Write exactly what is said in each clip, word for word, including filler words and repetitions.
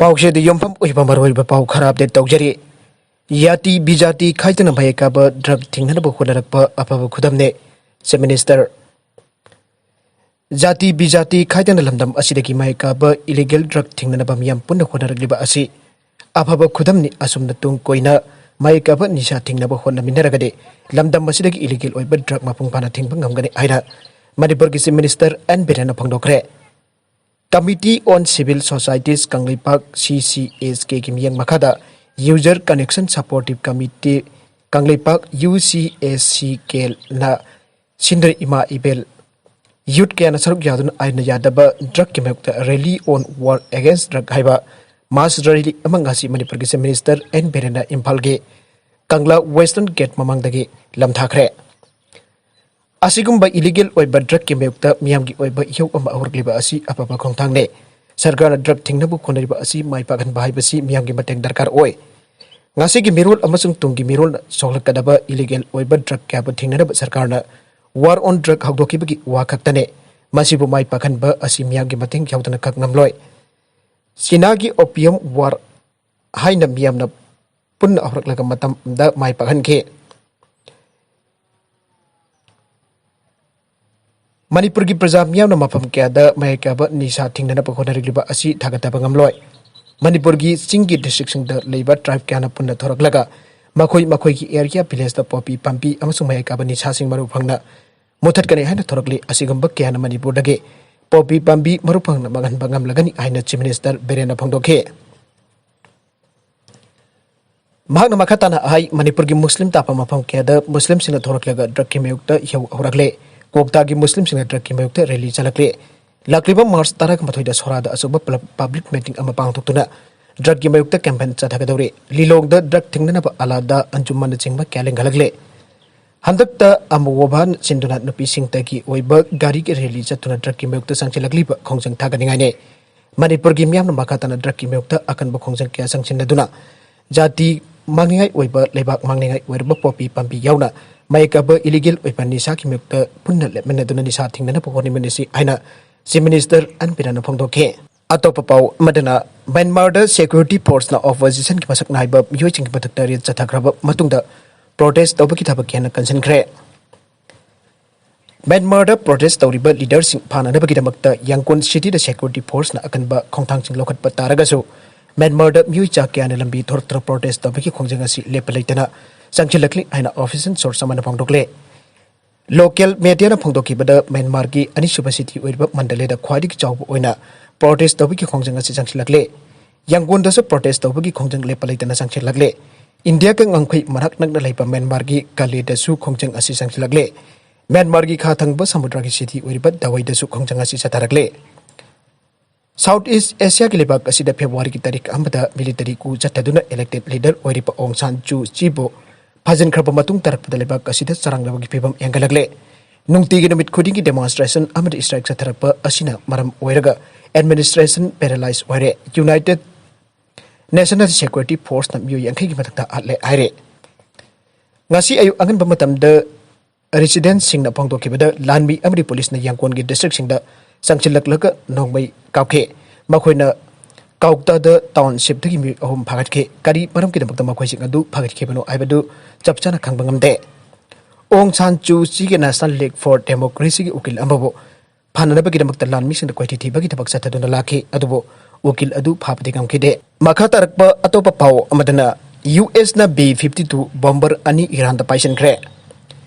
ꯄꯥꯎꯁꯦ ꯑꯗꯨ ꯌꯨꯝꯐꯝ ꯑꯣꯏꯕ ꯃꯔꯨꯑꯣꯏꯕ ꯄꯥꯎ ꯈꯔ ꯑꯞꯗꯦꯠ ꯇꯧꯖꯔꯤ꯫ ꯌꯥꯇꯤ ꯕꯤꯖꯥꯇꯤ ꯈꯥꯏꯗꯅ ꯃꯌꯦꯛ ꯀꯥꯕ ꯗ꯭ꯔꯒ ꯊꯤꯡꯅꯅꯕ ꯍꯣꯠꯅꯔꯛꯄ ꯑꯐꯕ ꯈꯨꯗꯝꯅꯦ, ꯆꯤꯐ ꯃꯤꯅꯤꯁꯇꯔ꯫ ꯖꯥꯇꯤ ꯕꯤꯖꯥꯇꯤ ꯈꯥꯏꯗꯅ ꯂꯝꯗꯝ ꯑꯁꯤꯗꯒꯤ ꯃꯌꯦꯛ ꯀꯥꯕ ꯏꯂꯤꯒꯦꯜ ꯗ꯭ꯔꯒ ꯊꯤꯡꯅꯅꯕ ꯃꯤꯌꯥꯝ ꯄꯨꯟꯅ ꯍꯣꯠꯅꯔꯛꯂꯤꯕ ꯑꯁꯤ ꯑꯐꯕ ꯈꯨꯗꯝꯅꯤ꯫ ꯑꯁꯨꯝꯅ ꯇꯨꯡ ꯀꯣꯏꯅ ꯃꯌꯦꯛ ꯀꯥꯕ ꯅꯤꯁꯥ ꯊꯤꯡꯅꯕ ꯍꯣꯠꯅꯃꯤꯟꯅꯔꯒꯗꯤ ꯂꯝꯗꯝ ꯑꯁꯤꯗꯒꯤ ꯏꯂꯤꯒꯦꯜ ꯑꯣꯏꯕ ꯗ꯭ꯔꯒ ꯃꯄꯨꯡ ꯐꯥꯅ ꯊꯤꯡꯕ ꯉꯝꯒꯅꯤ ꯍꯥꯏꯅ ꯃꯅꯤꯄꯨꯔꯒꯤ ꯆꯤꯐ ꯃꯤꯅꯤꯁꯇꯔ ꯑꯦꯟ ꯕꯤꯔꯦꯟꯅ ꯐꯣꯡꯗꯣꯛꯈ꯭ꯔꯦ꯫ Committee on Civil Societies ꯀꯪꯂꯩꯄꯥꯛ, ꯁꯤ ꯁꯤ ꯑꯦꯁ ꯀꯦꯒꯤ ꯃꯤꯠꯌꯦꯡ ꯃꯈꯥꯗ User Connection Supportive Committee Kangleipak, U C S ꯁꯤ ꯀꯦꯅ ꯁꯤꯟꯗꯨꯅ ꯏꯃꯥ ꯏꯕꯦꯜ ꯌꯨꯠ ꯀꯌꯥꯅ ꯁꯔꯨꯛ ꯌꯥꯗꯨꯅ ꯑꯥꯏꯟꯅ ꯌꯥꯗꯕ ꯗ꯭ꯔꯒꯀꯤ ꯃꯥꯌꯣꯛꯇ Rally on War Against Drug ꯍꯥꯏꯕ ꯃꯥꯁ ꯔꯦꯂꯤ ꯑꯃ ꯉꯁꯤ ꯃꯅꯤꯄꯨꯔꯒꯤ ꯆꯤꯐ ꯃꯤꯅꯤꯁꯇꯔ ꯑꯦꯟ ꯕꯤꯔꯦꯟꯅ ꯏꯝꯐꯥꯜꯒꯤ ꯀꯪꯂꯥ ꯋꯦꯁꯇꯔꯟ ꯒꯦꯠ ꯃꯃꯥꯡꯗꯒꯤ ꯂꯝꯊꯥꯈ꯭ꯔꯦ꯫ ꯑꯁꯤꯒꯨꯝꯕ ꯏꯂꯤꯒꯦꯜ ꯑꯣꯏꯕ ꯗ꯭ꯔꯒꯀꯤ ꯃꯥꯌꯣꯛꯇ ꯃꯤꯌꯥꯝꯒꯤ ꯑꯣꯏꯕ ꯏꯍꯧ ꯑꯃ ꯍꯧꯔꯛꯂꯤꯕ ꯑꯁꯤ ꯑꯐꯕ ꯈꯣꯡꯊꯥꯡꯅꯤ꯫ ꯁꯔꯀꯥꯔꯅ ꯗ꯭ꯔꯒ ꯊꯤꯡꯅꯕ ꯍꯣꯠꯅꯔꯤꯕ ꯑꯁꯤ ꯃꯥꯏ ꯄꯥꯛꯍꯟꯕ ꯍꯥꯏꯕꯁꯤ ꯃꯤꯌꯥꯝꯒꯤ ꯃꯇꯦꯡ ꯗꯔꯀꯥꯔ ꯑꯣꯏ꯫ ꯉꯁꯤꯒꯤ ꯃꯤꯔꯣꯜ ꯑꯃꯁꯨꯡ ꯇꯨꯡꯒꯤ ꯃꯤꯔꯣꯜꯅ ꯁꯣꯛꯂꯛꯀꯗꯕ ꯏꯂꯤꯒꯦꯜ ꯑꯣꯏꯕ ꯗ꯭ꯔꯒ ꯀꯌꯥꯕꯨ ꯊꯤꯡꯅꯅꯕ ꯁꯔꯀꯥꯔꯅ War on Drug ꯍꯧꯗꯣꯛꯈꯤꯕꯒꯤ ꯋꯥ ꯈꯛꯇꯅꯦ꯫ ꯃꯁꯤꯕꯨ ꯃꯥꯏ ꯄꯥꯛꯍꯟꯕ ꯑꯁꯤ ꯃꯤꯌꯥꯝꯒꯤ ꯃꯇꯦꯡ ꯌꯥꯎꯗꯅ ꯈꯛ ꯉꯝꯂꯣꯏ꯫ ꯆꯤꯅꯥꯒꯤ Opium War ꯍꯥꯏꯅ ꯃꯤꯌꯥꯝꯅ ꯄꯨꯟꯅ ꯍꯧꯔꯛꯂꯒ ꯃꯇꯝꯗ ꯃꯥꯏ ꯄꯥꯛꯍꯟꯈꯤ꯫ ꯃꯅꯤꯄꯨꯔꯒꯤ ꯄ꯭ꯔꯖꯥ ꯃꯤꯌꯥꯝꯅ ꯃꯐꯝ ꯀꯌꯥꯗ ꯃꯌꯥꯏ ꯀꯥꯕ ꯅꯤꯁꯥ ꯊꯤꯡꯅꯅꯕ ꯍꯣꯠꯅꯔꯛꯂꯤꯕ ꯑꯁꯤ ꯊꯥꯒꯠꯇꯕ ꯉꯝꯂꯣꯏ꯫ ꯃꯅꯤꯄꯨꯔꯒꯤ ꯆꯤꯡꯒꯤ ꯗꯤꯁꯇ꯭ꯔꯤꯛꯁꯤꯡꯗ ꯂꯩꯕ ꯇ꯭ꯔꯥꯏꯕ ꯀꯌꯥꯅ ꯄꯨꯟꯅ ꯊꯣꯔꯛꯂꯒ ꯃꯈꯣꯏ ꯃꯈꯣꯏꯒꯤ ꯑꯦꯔꯤꯌꯥ, ꯚꯤꯂꯦꯖꯇ ꯄꯣꯄꯤ ꯄꯥꯝꯕꯤ ꯑꯃꯁꯨꯡ ꯃꯌꯥꯏ ꯀꯥꯕ ꯅꯤꯁꯥꯁꯤꯡ ꯃꯔꯨ ꯐꯪꯅ ꯃꯨꯊꯠꯀꯅꯤ ꯍꯥꯏꯅ ꯊꯣꯔꯛꯂꯤ꯫ ꯑꯁꯤꯒꯨꯝꯕ ꯀꯌꯥꯅ ꯃꯅꯤꯄꯨꯔꯗꯒꯤ ꯄꯣꯄꯤ ꯄꯥꯝꯕꯤ ꯃꯔꯨ ꯐꯪꯅ ꯃꯥꯡꯍꯟꯕ ꯉꯝꯂꯒꯅꯤ ꯍꯥꯏꯅ ꯆꯤꯐ ꯃꯤꯅꯤꯁꯇꯔ ꯕꯤꯔꯦꯟꯅ ꯐꯣꯡꯗꯣꯛꯈꯤ꯫ ꯃꯍꯥꯛꯅ ꯃꯈꯥ ꯇꯥꯅ ꯍꯥꯏ, ꯃꯅꯤꯄꯨꯔꯒꯤ ꯃꯨꯁꯂꯤꯝ ꯇꯥꯕ ꯃꯐꯝ ꯀꯌꯥꯗ ꯃꯨꯁꯂꯤꯝꯁꯤꯡꯅ ꯊꯣꯔꯛꯂꯒ ꯗ꯭ꯔꯒꯀꯤ ꯃꯥꯌꯣꯛꯇ ꯏꯍꯧ ꯍꯧꯔꯛꯂꯦ꯫ ꯀꯣꯛꯇꯥꯒꯤ ꯃꯨꯁꯂꯤꯝꯁꯤꯡꯅ ꯗ꯭ꯔꯒꯀꯤ ꯃꯥꯌꯣꯛꯇ ꯔꯦꯂꯤ ꯆꯠꯂꯛꯂꯦ꯫ ꯂꯥꯛꯂꯤꯕ ꯃꯥꯔꯆ ꯇꯔꯥꯃꯥꯊꯣꯏꯗ ꯁꯣꯔꯥꯗ ꯑꯆꯧꯕ ꯄꯕ꯭ꯂꯤꯛ ꯃꯤꯇꯤꯡ ꯑꯃ ꯄꯥꯡꯊꯣꯛꯇꯨꯅ ꯗ꯭ꯔꯒꯀꯤ ꯃꯥꯌꯣꯛꯇ ꯀꯦꯝꯄꯦꯟ ꯆꯠꯊꯒꯗꯧꯔꯤ꯫ ꯂꯤꯂꯣꯡꯗ ꯗ꯭ꯔꯒ ꯊꯤꯡꯅꯅꯕ ꯑꯂꯥꯗ ꯑꯟꯖꯨꯃꯟꯅꯆꯤꯡꯕ ꯀꯌꯥ ꯂꯤꯡꯈꯠꯂꯛꯂꯦ꯫ ꯍꯟꯗꯛꯇ ꯑꯃꯣꯕꯥꯟ ꯁꯤꯟꯗꯨꯅ ꯅꯨꯄꯤꯁꯤꯡꯇꯒꯤ ꯑꯣꯏꯕ ꯒꯥꯔꯤꯒꯤ ꯔꯦꯂꯤ ꯆꯠꯇꯨꯅ ꯗ꯭ꯔꯒꯀꯤ ꯃꯥꯌꯣꯛꯇ ꯆꯪꯁꯤꯜꯂꯛꯂꯤꯕ ꯈꯣꯡꯖꯪ ꯊꯥꯒꯠꯅꯤꯡꯉꯥꯏꯅꯤ꯫ ꯃꯅꯤꯄꯨꯔꯒꯤ ꯃꯤꯌꯥꯝꯅ ꯃꯈꯥ ꯇꯥꯅ ꯗ꯭ꯔꯒꯀꯤ ꯃꯥꯌꯣꯛꯇ ꯑꯀꯟꯕ ꯈꯣꯡꯖꯪ ꯀꯌꯥ ꯆꯪꯁꯤꯟꯅꯗꯨꯅ ꯖꯥꯇꯤ ꯃꯥꯡꯅꯤꯡꯉꯥꯏ ꯑꯣꯏꯕ, ꯂꯩꯕꯥꯛ ꯃꯥꯡꯅꯤꯡꯉꯥꯏ ꯑꯣꯏꯔꯕ ꯄꯣꯄꯤ ꯄꯥꯝꯕꯤ ꯌꯥꯎꯅ ꯃꯌꯥꯏ ꯀꯥꯕ ꯏꯂꯤꯒꯦꯜ ꯑꯣꯏꯕ ꯅꯤꯁꯥꯒꯤ ꯃꯥꯌꯣꯛꯇ ꯄꯨꯟꯅ ꯂꯦꯞꯃꯤꯟꯅꯗꯨꯅ ꯅꯤꯁꯥ ꯊꯤꯡꯅꯅꯕ ꯍꯣꯠꯅꯃꯤꯟꯅꯁꯤ ꯍꯥꯏꯅ ꯆꯤꯐ ꯃꯤꯅꯤꯁꯇꯔ ꯑꯦꯟ ꯕꯤꯔꯦꯟꯅ ꯐꯣꯡꯗꯣꯛꯈꯤ꯫ ꯑꯇꯣꯞꯄ ꯄꯥꯎ ꯑꯃꯗꯅ, ꯃ꯭ꯌꯥꯟꯃꯥꯔꯗ ꯁꯦꯀ꯭ꯌꯨꯔꯤꯇꯤ ꯐꯣꯔꯁꯅ ꯑꯣꯄꯣꯖꯤꯁꯟꯒꯤ ꯃꯁꯛ ꯅꯥꯏꯕ ꯃꯤꯑꯣꯏꯁꯤꯡꯒꯤ ꯃꯊꯛꯇ ꯔꯦꯗ ꯆꯠꯊꯈ꯭ꯔꯕ ꯃꯇꯨꯡꯗ ꯄ꯭ꯔꯣꯇꯦꯁ ꯇꯧꯕꯒꯤ ꯊꯕꯛ ꯍꯦꯟꯅ ꯀꯟꯁꯤꯟꯈ꯭ꯔꯦ꯫ ꯃ꯭ꯌꯥꯟꯃꯥꯔꯗ ꯄ꯭ꯔꯣꯇꯦꯁ ꯇꯧꯔꯤꯕ ꯂꯤꯗꯔꯁꯤꯡ ꯐꯥꯅꯅꯕꯒꯤꯗꯃꯛꯇ ꯌꯥꯡꯒꯣꯟ ꯁꯤꯇꯤꯗ ꯁꯦꯀ꯭ꯌꯨꯔꯤꯇꯤ ꯐꯣꯔꯁꯅ ꯑꯀꯟꯕ ꯈꯣꯡꯊꯥꯡꯁꯤꯡ ꯂꯧꯈꯠꯄ ꯇꯥꯔꯒꯁꯨ, ꯃ꯭ꯌꯥꯟꯃꯥꯔꯗ ꯃꯤꯑꯣꯏ ꯆꯥ ꯀꯌꯥꯅ ꯂꯝꯕꯤ ꯊꯣꯔꯛꯇꯨꯅ ꯄ꯭ꯔꯣꯇꯦꯁ ꯇꯧꯕꯒꯤ ꯈꯣꯡꯖꯪ ꯑꯁꯤ ꯂꯦꯞꯄ ꯂꯩꯇꯅ ꯆꯪꯁꯤꯜꯂꯛꯂꯤ ꯍꯥꯏꯅ ꯑꯣꯐꯤꯁꯤꯌꯦꯜ ꯁꯣꯔꯁ ꯑꯃꯅ ꯐꯣꯡꯗꯣꯛꯂꯦ꯫ ꯂꯣꯀꯦꯜ ꯃꯦꯗꯤꯌꯥꯅ ꯐꯣꯡꯗꯣꯛꯈꯤꯕꯗ, ꯃ꯭ꯌꯥꯟꯃꯥꯔꯒꯤ ꯑꯅꯤꯁꯨꯕ ꯁꯤꯇꯤ ꯑꯣꯏꯔꯤꯕ ꯃꯟꯗꯂꯦꯗ ꯈ꯭ꯋꯥꯏꯗꯒꯤ ꯆꯥꯎꯕ ꯑꯣꯏꯅ ꯄ꯭ꯔꯣꯇꯦꯁ ꯇꯧꯕꯒꯤ ꯈꯣꯡꯖꯪ ꯑꯁꯤ ꯆꯪꯁꯤꯜꯂꯛꯂꯦ꯫ ꯌꯥꯡꯒꯣꯟꯗꯁꯨ ꯄ꯭ꯔꯣꯇꯦꯁ ꯇꯧꯕꯒꯤ ꯈꯣꯡꯖꯪ ꯂꯦꯞꯄ ꯂꯩꯇꯅ ꯆꯪꯁꯤꯜꯂꯛꯂꯦ꯫ ꯏꯟꯗꯤꯌꯥꯒ ꯉꯝꯈꯩ ꯃꯅꯥꯛ ꯅꯛꯅ ꯂꯩꯕ ꯃ꯭ꯌꯥꯟꯃꯥꯔꯒꯤ ꯀꯂꯦꯗꯁꯨ ꯈꯣꯡꯖꯪ ꯑꯁꯤ ꯆꯪꯁꯤꯜꯂꯛꯂꯦ꯫ ꯃ꯭ꯌꯥꯟꯃꯥꯔꯒꯤ ꯈꯥ ꯊꯪꯕ ꯁꯃꯨꯗ꯭ꯔꯒꯤ ꯁꯤꯇꯤ ꯑꯣꯏꯔꯤꯕ ꯗꯋꯥꯏꯗꯁꯨ ꯈꯣꯡꯖꯪ ꯑꯁꯤ ꯆꯠꯊꯔꯛꯂꯦ꯫ ꯁꯥꯎꯊ ꯏꯁ ꯑꯦꯁꯤꯌꯥꯒꯤ ꯂꯩꯕꯥꯛ ꯑꯁꯤꯗ ꯐꯦꯕ꯭ꯔꯨꯋꯥꯔꯤꯒꯤ ꯇꯥꯔꯤꯛ ꯑꯃꯗ ꯃꯤꯂꯤꯇꯔꯤ ꯀꯨ ꯆꯠꯊꯗꯨꯅ ꯏꯂꯦꯛꯇꯦꯗ ꯂꯤꯗꯔ ꯑꯣꯏꯔꯤꯕ ꯑꯣꯡ ꯁꯥꯟ ꯆꯨ ꯆꯤꯕꯨ ꯐꯥꯖꯤꯟꯈ꯭ꯔꯕ ꯃꯇꯨꯡ ꯇꯥꯔꯛꯄꯗ ꯂꯩꯕꯥꯛ ꯑꯁꯤꯗ ꯆꯔꯥꯡꯅꯕꯒꯤ ꯐꯤꯕꯝ ꯍꯦꯟꯒꯠꯂꯛꯂꯦ꯫ ꯅꯨꯡꯇꯤꯒꯤ ꯅꯨꯃꯤꯠ ꯈꯨꯗꯤꯡꯒꯤ ꯗꯦꯃꯣꯟꯁꯇ꯭ꯔꯦꯁꯟ ꯑꯃꯗꯤ ꯁ꯭ꯇ꯭ꯔꯥꯏꯛ ꯆꯠꯊꯔꯛꯄ ꯑꯁꯤꯅ ꯃꯔꯝ ꯑꯣꯏꯔꯒ ꯑꯦꯗꯃꯤꯅꯤꯁꯇ꯭ꯔꯦꯁꯟ ꯄꯦꯔꯥꯂꯥꯏꯖ ꯑꯣꯏꯔꯦ꯫ ꯌꯨꯅꯥꯏꯇꯦꯗ ꯅꯦꯁꯟꯁ ꯁꯦꯀ꯭ꯌꯨꯔꯤꯇꯤ ꯐꯣꯔꯁꯅ ꯃꯤꯑꯣꯏ ꯌꯥꯡꯈꯩꯒꯤ ꯃꯊꯛꯇ ꯍꯥꯠꯂꯦ ꯍꯥꯏꯔꯦ꯫ ꯉꯁꯤ ꯑꯌꯨꯛ ꯑꯉꯟꯕ ꯃꯇꯝꯗ ꯔꯦꯁꯤꯗꯦꯟꯁꯁꯤꯡꯅ ꯐꯣꯡꯗꯣꯛꯈꯤꯕꯗ, ꯂꯥꯟꯃꯤ ꯑꯃꯗꯤ ꯄꯨꯂꯤꯁꯅ ꯌꯥꯡꯒꯣꯟꯒꯤ ꯗꯤꯁꯇ꯭ꯔꯤꯛꯁꯤꯡꯗ ꯆꯪꯁꯤꯜꯂꯛꯂꯒ ꯅꯣꯡꯃꯩ ꯀꯥꯞꯈꯤ꯫ ꯃꯈꯣꯏꯅ ꯀꯥꯎꯇꯥꯗ ꯇꯥꯎꯟꯁꯤꯞꯇꯒꯤ ꯃꯤꯑꯣꯏ ꯑꯍꯨꯝ ꯐꯥꯒꯠꯈꯤ꯫ ꯀꯔꯤ ꯃꯔꯝꯒꯤꯗꯃꯛꯇ ꯃꯈꯣꯏꯁꯤꯡ ꯑꯗꯨ ꯐꯥꯒꯠꯈꯤꯕꯅꯣ ꯍꯥꯏꯕꯗꯨ ꯆꯞ ꯆꯥꯅ ꯈꯪꯕ ꯉꯝꯗꯦ꯫ ꯑꯣꯡ ꯁꯥꯟ ꯆꯨ ꯆꯤꯒꯤ ꯅꯦꯁꯅꯦꯜ ꯂꯤꯒ ꯐꯣꯔ ꯗꯦꯃꯣꯀ꯭ꯔꯦꯁꯤꯒꯤ ꯎꯀꯤꯜ ꯑꯃꯕꯨ ꯐꯥꯅꯅꯕꯒꯤꯗꯃꯛꯇ ꯂꯥꯟꯃꯤꯁꯤꯡꯗ ꯀꯣꯏꯊꯤ ꯊꯤꯕꯒꯤ ꯊꯕꯛ ꯆꯠꯊꯗꯨꯅ ꯂꯥꯛꯈꯤ꯫ ꯑꯗꯨꯕꯨ ꯎꯀꯤꯜ ꯑꯗꯨ ꯐꯥꯕꯗꯤ ꯉꯝꯈꯤꯗꯦ꯫ ꯃꯈꯥ ꯇꯥꯔꯛꯄ ꯑꯇꯣꯞꯄ ꯄꯥꯎ ꯑꯃꯗꯅ, ꯌꯨ ꯑꯦꯁꯅ ꯕꯤ ꯐꯤꯐꯇꯤ ꯇꯨ ꯕꯣꯝꯕꯔ ꯑꯅꯤ ꯏꯔꯥꯟꯗ ꯄꯥꯏꯁꯤꯟꯈ꯭ꯔꯦ꯫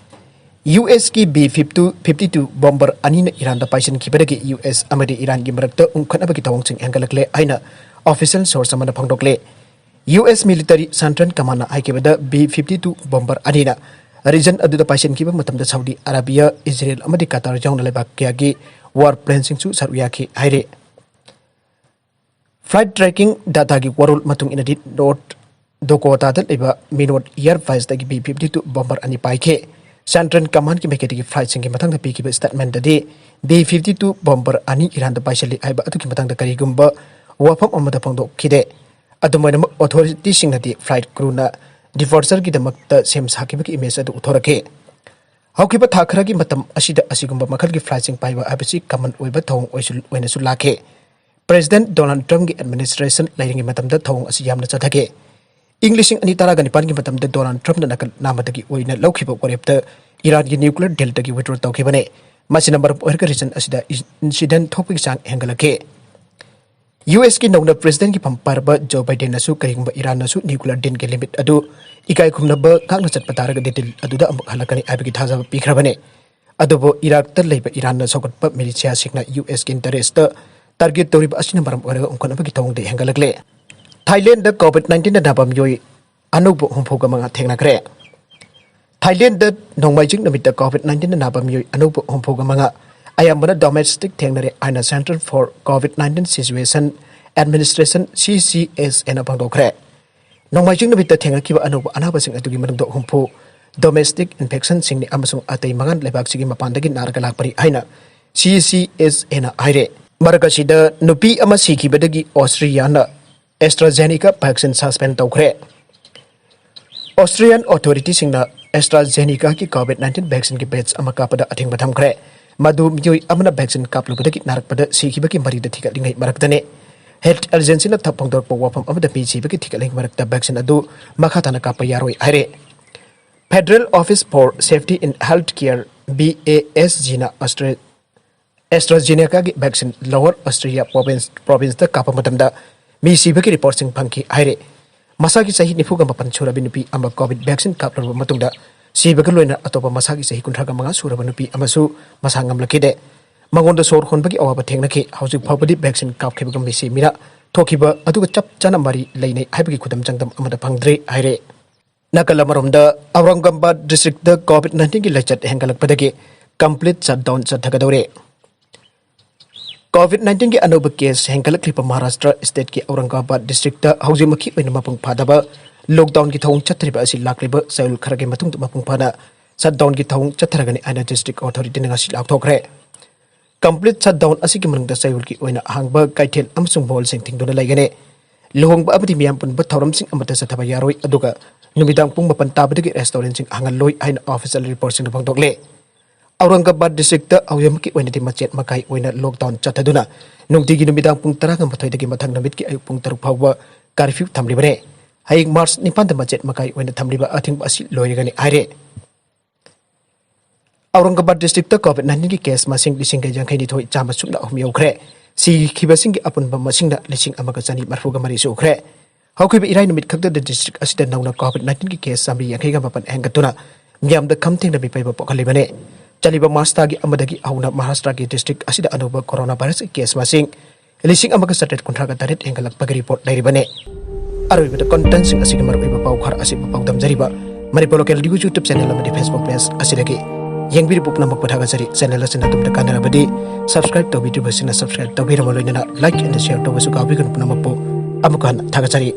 ꯌꯨ ꯑꯦꯁꯀꯤ ꯕꯤ ꯐꯤꯐꯇꯤ ꯇꯨ ꯕꯣꯝꯕꯔ ꯑꯅꯤꯅ ꯏꯔꯥꯟꯗ ꯄꯥꯏꯁꯤꯟꯈꯤꯕꯗꯒꯤ ꯌꯨ ꯑꯦꯁ ꯑꯃꯗꯤ ꯏꯔꯥꯟꯒꯤ ꯃꯔꯛꯇ ꯎꯪꯈꯠꯅꯕꯒꯤ ꯊꯧꯑꯣꯡꯁꯤꯡ ꯍꯦꯟꯒꯠꯂꯛꯂꯦ ꯍꯥꯏꯅ ꯑꯣꯐꯤꯁꯤꯌꯦꯜ ꯁꯣꯔꯁ ꯑꯃꯅ ꯐꯣꯡꯗꯣꯛꯂꯦ꯫ ꯌꯨ ꯑꯦꯁ ꯃꯤꯂꯤꯇꯔꯤ ꯁꯦꯟꯇ꯭ꯔꯦꯜ ꯀꯃꯥꯟꯅ ꯍꯥꯏꯈꯤꯕꯗ, ꯕꯤ ꯐꯤꯐꯇꯤ ꯇꯨ ꯕꯣꯝꯕꯔ ꯑꯅꯤꯅ ꯔꯤꯖꯟ ꯑꯗꯨꯗ ꯄꯥꯏꯁꯤꯟꯈꯤꯕ ꯃꯇꯝꯗ ꯁꯥꯎꯗꯤ ꯑꯔꯥꯕꯤꯌꯥ, ꯏꯖꯔꯦꯜ ꯑꯃꯗꯤ ꯀꯇꯥꯔ ꯌꯥꯎꯅ ꯂꯩꯕꯥꯛ ꯀꯌꯥꯒꯤ ꯋꯥꯔ ꯄ꯭ꯂꯦꯟꯁꯤꯡꯁꯨ ꯁꯔꯨꯛ ꯌꯥꯈꯤ ꯍꯥꯏꯔꯤ꯫ ꯐ꯭ꯂꯥꯏꯠ ꯇ꯭ꯔꯦꯀꯤꯡ ꯗꯥꯇꯥꯒꯤ ꯋꯥꯔꯣꯜ ꯃꯇꯨꯡ ꯏꯟꯅꯗꯤ, ꯅꯣꯔꯠ ꯗꯣꯀꯣꯇꯥꯗ ꯂꯩꯕ ꯃꯤꯅꯣꯠ ꯑꯦꯌꯔ ꯕꯦꯁꯇꯒꯤ ꯕꯤ ꯐꯤꯐꯇꯤ ꯇꯨ ꯕꯣꯝꯕꯔ ꯑꯅꯤ ꯄꯥꯏꯈꯤ꯫ ꯁꯦꯟꯇ꯭ꯔꯦꯜ ꯀꯃꯥꯟꯒꯤ ꯃꯥꯏꯀꯩꯗꯒꯤ ꯐ꯭ꯂꯥꯏꯠꯁꯤꯡꯒꯤ ꯃꯇꯥꯡꯗ ꯄꯤꯈꯤꯕ ꯁ꯭ꯇꯦꯠꯃꯦꯟꯗꯗꯤ, ꯕꯤ ꯐꯤꯐꯇꯤ ꯇꯨ ꯕꯣꯝꯕꯔ ꯑꯅꯤ ꯏꯔꯥꯟꯗ ꯄꯥꯏꯁꯤꯜꯂꯤ ꯍꯥꯏꯕ ꯑꯗꯨꯒꯤ ꯃꯇꯥꯡꯗ ꯀꯔꯤꯒꯨꯝꯕ ꯋꯥꯐꯝ ꯑꯃꯗ ꯐꯣꯡꯗꯣꯛꯈꯤꯗꯦ꯫ ꯑꯗꯨꯝ ꯑꯣꯏꯅꯃꯛ, ꯑꯣꯊꯣꯔꯤꯇꯤꯁꯤꯡꯅꯗꯤ ꯐ꯭ꯂꯥꯏꯠ ꯀ꯭ꯔꯨꯅ ꯗꯤꯄꯥꯔꯆꯔꯒꯤꯗꯃꯛꯇ ꯁꯦꯝ ꯁꯥꯈꯤꯕꯒꯤ ꯏꯃꯦꯖ ꯑꯗꯨ ꯎꯠꯊꯣꯔꯛꯈꯤ꯫ ꯍꯧꯈꯤꯕ ꯊꯥ ꯈꯔꯒꯤ ꯃꯇꯝ ꯑꯁꯤꯗ ꯑꯁꯤꯒꯨꯝꯕ ꯃꯈꯜꯒꯤ ꯐ꯭ꯂꯥꯏꯠꯁꯤꯡ ꯄꯥꯏꯕ ꯍꯥꯏꯕꯁꯤ ꯀꯃꯟ ꯑꯣꯏꯕ ꯊꯧꯑꯣꯡ ꯑꯣꯏꯁꯨ-, ꯑꯣꯏꯅꯁꯨ ꯂꯥꯛꯈꯤ꯫ President Donald Trumpꯀꯤ administration ꯂꯩꯔꯤꯉꯩ ꯃꯇꯝꯗ ꯊꯧꯑꯣꯡ ꯑꯁꯤ ꯌꯥꯝꯅ ꯆꯠꯊꯈꯤ꯫ ꯏꯪ ꯂꯤꯁꯤꯡ ꯑꯅꯤ ꯇꯔꯥꯒ ꯅꯤꯄꯥꯟꯒꯤ ꯃꯇꯝꯗ Donald Trumpꯅ ꯅꯥꯀꯜ ꯅꯥꯝꯃꯗꯒꯤ ꯑꯣꯏꯅ ꯂꯧꯈꯤꯕ ꯋꯥꯔꯦꯞꯇ ꯏꯔꯥꯟꯒꯤ nuclear dealꯗꯒꯤ withdraw ꯇꯧꯈꯤꯕꯅꯤ꯫ ꯃꯁꯤꯅ ꯃꯔꯝ ꯑꯣꯏꯔꯒ region ꯑꯁꯤꯗ incident ꯊꯣꯛꯄꯒꯤ ꯆꯥꯡ ꯍꯦꯟꯒꯠꯂꯛꯈꯤ꯫ USꯀꯤ ꯅꯧꯅ presidentꯀꯤ ꯐꯝ ꯄꯥꯏꯔꯕ Joe Bidenꯅꯁꯨ ꯀꯔꯤꯒꯨꯝꯕ ꯏꯔꯥꯟꯅꯁꯨ nuclear dealꯒꯤ limit ꯑꯗꯨ ꯏꯀꯥꯏ ꯈꯨꯝꯅꯕ ꯉꯥꯛꯅ ꯆꯠꯄ ꯇꯥꯔꯒꯗꯤ deal ꯑꯗꯨꯗ ꯑꯃꯨꯛ ꯍꯜꯂꯛꯀꯅꯤ ꯍꯥꯏꯕꯒꯤ ꯊꯥꯖꯕ ꯄꯤꯈ꯭ꯔꯕꯅꯤ꯫ ꯑꯗꯨꯕꯨ ꯏꯔꯥꯛꯇ ꯂꯩꯕ ꯏꯔꯥꯟꯅ ꯁꯧꯒꯠꯄ militiaꯁꯤꯡꯅ USꯀꯤ interestꯇ target ꯇꯧꯔꯤꯕ ꯑꯁꯤꯅ ꯃꯔꯝ ꯑꯣꯏꯔꯒ ꯎꯪꯈꯠꯅꯕꯒꯤ ꯊꯧꯑꯣꯡꯗ ꯍꯦꯟꯒꯠꯂꯛꯂꯦ꯫ ꯊꯥꯏꯂꯦꯟꯗꯗ COVID nineteenꯅ ꯅꯥꯕ ꯃꯤꯑꯣꯏ ꯑꯅꯧꯕ ꯍꯨꯝꯐꯨꯒ ꯃꯉꯥ ꯊꯦꯡꯅꯈ꯭ꯔꯦ꯫ ꯊꯥꯏꯂꯦꯟꯗ ꯅꯣꯡꯃꯥꯏꯖꯤꯡ ꯅꯨꯃꯤꯠꯇ COVID nineteenꯅ ꯅꯥꯕ ꯃꯤꯑꯣꯏ ꯑꯅꯧꯕ ꯍꯨꯝꯐꯨꯒ ꯃꯉꯥ, ꯑꯌꯥꯝꯕꯅ domestic ꯊꯦꯡꯅꯔꯦ ꯍꯥꯏꯅ Center for COVID nineteen Situation Administration, CCSAꯅ ꯐꯣꯡꯗꯣꯛꯈ꯭ꯔꯦ꯫ ꯅꯣꯡꯃꯥꯏꯖꯤꯡ ꯅꯨꯃꯤꯠꯇ ꯊꯦꯡꯅꯈꯤꯕ ꯑꯅꯧꯕ ꯑꯅꯥꯕꯁꯤꯡ ꯑꯗꯨꯒꯤ ꯃꯅꯨꯡꯗ ꯍꯨꯝꯐꯨ domestic infectionꯁꯤꯡꯅꯤ ꯑꯃꯁꯨꯡ ꯑꯇꯩ ꯃꯉꯥ ꯂꯩꯕꯥꯛꯁꯤꯒꯤ ꯃꯄꯥꯟꯗꯒꯤ ꯅꯥꯔꯒ ꯂꯥꯛꯄꯅꯤ ꯍꯥꯏꯅ CCSAꯅ ꯍꯥꯏꯔꯦ꯫ ꯃꯔꯛ ꯑꯁꯤꯗ ꯅꯨꯄꯤ ꯑꯃ ꯁꯤꯈꯤꯕꯗꯒꯤ Austriaꯅ AstraZeneca vaccine suspend ꯇꯧꯈ꯭ꯔꯦ꯫ Austrian authorityꯁꯤꯡꯅ AstraZenecaꯒꯤ COVID nineteen vaccineꯒꯤ batch ꯑꯃ ꯀꯥꯞꯄꯗ ꯑꯊꯤꯡꯕ ꯊꯝꯈ꯭ꯔꯦ꯫ ꯃꯗꯨ ꯃꯤꯑꯣꯏ ꯑꯃꯅ vaccine ꯀꯥꯞꯂꯨꯕꯗꯒꯤ ꯅꯥꯔꯛꯄꯗ ꯁꯤꯈꯤꯕꯒꯤ ꯃꯔꯤꯗ ꯊꯤꯒꯠꯂꯤꯉꯩ ꯃꯔꯛꯇꯅꯤ꯫ Health agencyꯅ ꯊ-, ꯐꯣꯡꯗꯣꯔꯛꯄ ꯋꯥꯐꯝ ꯑꯃꯗ ꯃꯤ ꯁꯤꯕꯒꯤ ꯊꯤꯒꯠꯂꯤꯉꯩ ꯃꯔꯛꯇ vaccine ꯑꯗꯨ ꯃꯈꯥ ꯇꯥꯅ ꯀꯥꯞꯄ ꯌꯥꯔꯣꯏ ꯍꯥꯏꯔꯦ꯫ Federal Office for Safety in Healthcare, BASGꯅ Austra-, AstraZenecaꯒꯤ vaccine Lower Austria province, provinceꯇ ꯀꯥꯞꯄ ꯃꯇꯝꯗ ꯃꯤ ꯁꯤꯕꯒꯤ reportꯁꯤꯡ ꯐꯪꯈꯤ ꯍꯥꯏꯔꯦ꯫ ꯃꯁꯥꯒꯤ ꯆꯍꯤ ꯅꯤꯐꯨꯒ ꯃꯥꯄꯟ ꯁꯨꯔꯕꯤ ꯅꯨꯄꯤ ꯑꯃ COVID vaccine ꯀꯥꯞꯂꯨꯔꯕ ꯃꯇꯨꯡꯗ ꯁꯤꯕꯒ ꯂꯣꯏꯅꯅ ꯑꯇꯣꯞꯄ ꯃꯁꯥꯒꯤ ꯆꯍꯤ ꯀꯨꯟꯊ꯭ꯔꯥꯒ ꯃꯉꯥ ꯁꯨꯔꯕ ꯅꯨꯄꯤ ꯑꯃꯁꯨ ꯃꯁꯥ ꯉꯝꯂꯛꯈꯤꯗꯦ꯫ ꯃꯉꯣꯟꯗ ꯁꯣꯔ ꯍꯣꯟꯕꯒꯤ ꯑꯋꯥꯕ ꯊꯦꯡꯅꯈꯤ꯫ ꯍꯧꯖꯤꯛ ꯐꯥꯎꯕꯗꯤ vaccine ꯀꯥꯞꯈꯤꯕꯒ ꯃꯤꯁꯤ ꯃꯤꯅ ꯊꯣꯛꯈꯤꯕ ꯑꯗꯨꯒ ꯆꯞ ꯆꯥꯅ ꯃꯔꯤ ꯂꯩꯅꯩ ꯍꯥꯏꯕꯒꯤ ꯈꯨꯗꯝ ꯆꯥꯡꯗꯝ ꯑꯃꯠꯇ ꯐꯪꯗ꯭ꯔꯤ ꯍꯥꯏꯔꯦ꯫ ꯅꯥꯀꯜ ꯑꯃꯔꯣꯝꯗ, ꯑꯧꯔꯪꯒꯥꯕꯥꯗ districtꯇ COVID nineteenꯒꯤ ꯂꯥꯏꯆꯠ ꯍꯦꯟꯒꯠꯂꯛꯄꯗꯒꯤ complete shutdown ꯆꯠꯊꯒꯗꯧꯔꯦ꯫ COVID nineteenꯒꯤ ꯑꯅꯧꯕ case ꯍꯦꯟꯒꯠꯂꯛꯂꯤꯕ ꯃꯍꯥꯔꯥꯁꯇ꯭ꯔ stateꯀꯤ ꯑꯧꯔꯪꯒꯥꯕꯥꯗ districtꯇ ꯍꯧꯖꯤꯛꯃꯛꯀꯤ ꯑꯣꯏꯅ ꯃꯄꯨꯡ ꯐꯥꯗꯕ lockdownꯒꯤ ꯊꯧꯑꯣꯡ ꯆꯠꯊꯔꯤꯕ ꯑꯁꯤ ꯂꯥꯛꯂꯤꯕ ꯆꯌꯣꯜ ꯈꯔꯒꯤ ꯃꯇꯨꯡꯗ ꯃꯄꯨꯡ ꯐꯥꯅ shutdownꯒꯤ ꯊꯧꯑꯣꯡ ꯆꯠꯊꯔꯒꯅꯤ ꯍꯥꯏꯅ district authorityꯅ ꯉꯁꯤ ꯂꯥꯎꯊꯣꯛꯈ꯭ꯔꯦ꯫ Complete shutdown ꯑꯁꯤꯒꯤ ꯃꯅꯨꯡꯗ ꯆꯌꯣꯜꯒꯤ ꯑꯣꯏꯅ ꯑꯍꯥꯡꯕ ꯀꯩꯊꯦꯜ ꯑꯃꯁꯨꯡ mallꯁꯤꯡ ꯊꯤꯡꯗꯨꯅ ꯂꯩꯒꯅꯤ꯫ ꯂꯨꯍꯣꯡꯕ ꯑꯃꯗꯤ ꯃꯤꯌꯥꯝ ꯄꯨꯟꯕ ꯊꯧꯔꯝꯁꯤꯡ ꯑꯃꯠꯇ ꯆꯠꯊꯕ ꯌꯥꯔꯣꯏ, ꯑꯗꯨꯒ ꯅꯨꯃꯤꯗꯥꯡ ꯄꯨꯡ ꯃꯥꯄꯟ ꯇꯥꯕꯗꯒꯤ restaurantꯁꯤꯡ ꯍꯥꯡꯍꯜꯂꯣꯏ ꯍꯥꯏꯅ official reportꯁꯤꯡꯅ ꯐꯣꯡꯗꯣꯛꯂꯦ꯫ ꯑꯧꯔꯪꯒꯥꯕꯥꯗ districtꯇ ꯍꯧꯖꯤꯛꯃꯛꯀꯤ ꯑꯣꯏꯅꯗꯤ ꯃꯆꯦꯠ ꯃꯀꯥꯏ ꯑꯣꯏꯅ lockdown ꯆꯠꯊꯗꯨꯅ ꯅꯨꯡꯇꯤꯒꯤ ꯅꯨꯃꯤꯗꯥꯡ ꯄꯨꯡ ꯇꯔꯥꯒ ꯃꯥꯊꯣꯏꯗꯒꯤ ꯃꯊꯪ ꯅꯨꯃꯤꯠꯀꯤ ꯑꯌꯨꯛ ꯄꯨꯡ ꯇꯔꯨꯛ ꯐꯥꯎꯕ curfew ꯊꯝꯂꯤꯕꯅꯤ꯫ ꯍꯌꯦꯡ March ꯅꯤꯄꯥꯟꯗ ꯃꯆꯦꯠ ꯃꯀꯥꯏ ꯑꯣꯏꯅ ꯊꯝꯂꯤꯕ ꯑꯊꯤꯡꯕ ꯑꯁꯤ ꯂꯣꯏꯔꯒꯅꯤ ꯍꯥꯏꯔꯦ꯫ ꯑꯧꯔꯪꯒꯕꯥꯗ districtꯇ COVID nineteenꯒꯤ case ꯃꯁꯤꯡ ꯂꯤꯁꯤꯡꯒ ꯌꯥꯡꯈꯩ ꯅꯤꯊꯣꯏ ꯆꯥꯝꯃ ꯁꯨꯞꯅ ꯑꯍꯨꯝ ꯌꯧꯈ꯭ꯔꯦ꯫ ꯁꯤꯈꯤꯕꯁꯤꯡꯒꯤ ꯑꯄꯨꯟꯕ ꯃꯁꯤꯡꯅ ꯂꯤꯁꯤꯡ ꯑꯃꯒ ꯆꯅꯤ ꯃꯔꯤꯐꯨꯒ ꯃꯔꯤ ꯁꯨꯈ꯭ꯔꯦ꯫ ꯍꯧꯈꯤꯕ ꯏꯔꯥꯏ ꯅꯨꯃꯤꯠ ꯈꯛꯇꯗ district ꯑꯁꯤꯗ ꯅꯧꯅ COVID nineteenꯒꯤ case ꯆꯥꯃꯔꯤ ꯌꯥꯡꯈꯩꯒ ꯃꯥꯄꯟ ꯍꯦꯟꯒꯠꯇꯨꯅ ꯃꯤꯌꯥꯝꯗ ꯈꯝ ꯊꯦꯡꯅ ꯃꯤꯄꯩꯕ ꯄꯣꯛꯍꯜꯂꯤꯕꯅꯤ꯫ ꯆꯠꯂꯤꯕ March ꯊꯥꯒꯤ ꯑꯃꯗꯒꯤ ꯍꯧꯅ ꯃꯍꯥꯔꯥꯁꯇ꯭ꯔꯒꯤ district ꯑꯁꯤꯗ ꯑꯅꯧꯕ coronavirusꯀꯤ case ꯃꯁꯤꯡ ꯂꯤꯁꯤꯡ ꯑꯃꯒ ꯆꯥꯇ꯭ꯔꯦꯠ ꯀꯨꯟꯊ꯭ꯔꯥꯒ ꯇꯔꯦꯠ ꯍꯦꯟꯒꯠꯂꯛꯄꯒꯤ report ꯂꯩꯔꯤꯕꯅꯤ꯫ ꯑꯔꯣꯏꯕꯗ contentꯁꯤꯡ ꯑꯁꯤꯒꯤ ꯃꯔꯨꯑꯣꯏꯕ ꯄꯥꯎ ꯈꯔ ꯑꯁꯤꯕꯨ ꯄꯥꯎꯗꯝꯖꯔꯤꯕ Manipur Local News YouTube channel ꯑꯃꯗꯤ Facebook page ꯑꯁꯤꯗꯒꯤ ꯌꯦꯡꯕꯤꯔꯤꯕ ꯄꯨꯝꯅꯃꯛꯄꯨ ꯊꯥꯒꯠꯆꯔꯤ꯫ Channel ꯑꯁꯤꯅ ꯑꯗꯣꯝꯗ ꯀꯥꯟꯅꯔꯕꯗꯤ subscribe ꯇꯧꯕꯤꯗ꯭ꯔꯤꯕꯁꯤꯡꯅ subscribe ꯇꯧꯕꯤꯔꯝꯃ ꯂꯣꯏꯅꯅ like and share ꯇꯧꯕꯁꯨ ꯀꯥꯎꯕꯤꯒꯅꯨ꯫ ꯄꯨꯝꯅꯃꯛꯄꯨ ꯑꯃꯨꯛꯀ ꯍꯟꯅ ꯊꯥꯒꯠꯆꯔꯤ꯫